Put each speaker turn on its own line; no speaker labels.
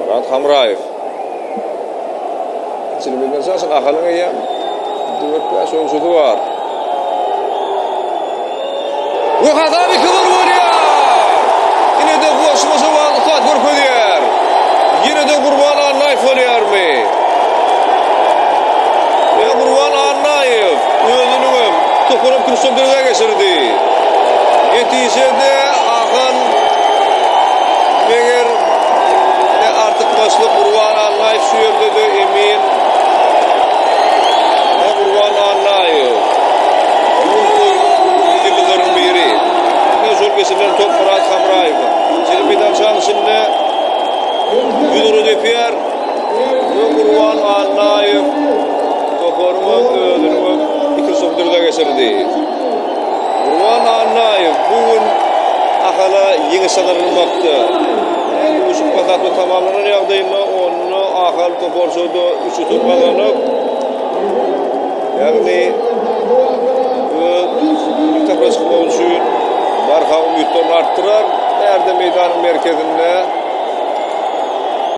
Myrat Hamraýew. Çilimden çaşan Ahalyň eýýäm 4-5 oýunçysy bar. We hasap 2-1 bolýar. Ine-de goşmaça wagt ussat görkezýär. Ýene-de Gurban Annaýew bolýarmy? Ýa Gurban Annaýew özüniň hem toparyň kürşen dergä geçirdi. Netijede Ahal meger ne artykmaçlyk Gurban Annaýew şu ýerde-de emin. Ne Gurban Annaýew. Ýyldyzlaryň biri. Ine şol geçirilen top Myrat Hamraýewiň. Şeýle meýdançanyň içinde ýüzüni depýär. We Gurban Annaýew toparyň hem özüniň hem ikinji dürde geçirdi. Gurban Annaýew bu gün Ahala ýeňiş gazandyrmakda. Duşuşyk hasapda tamamlanan ýagdaýynda onda Ahal toparçada üç utuk gazanyp, ýagny öz lig tapgyra çykmak üçin barha umytlaryny artdyrar. Bärde meýdanyň merkezinde.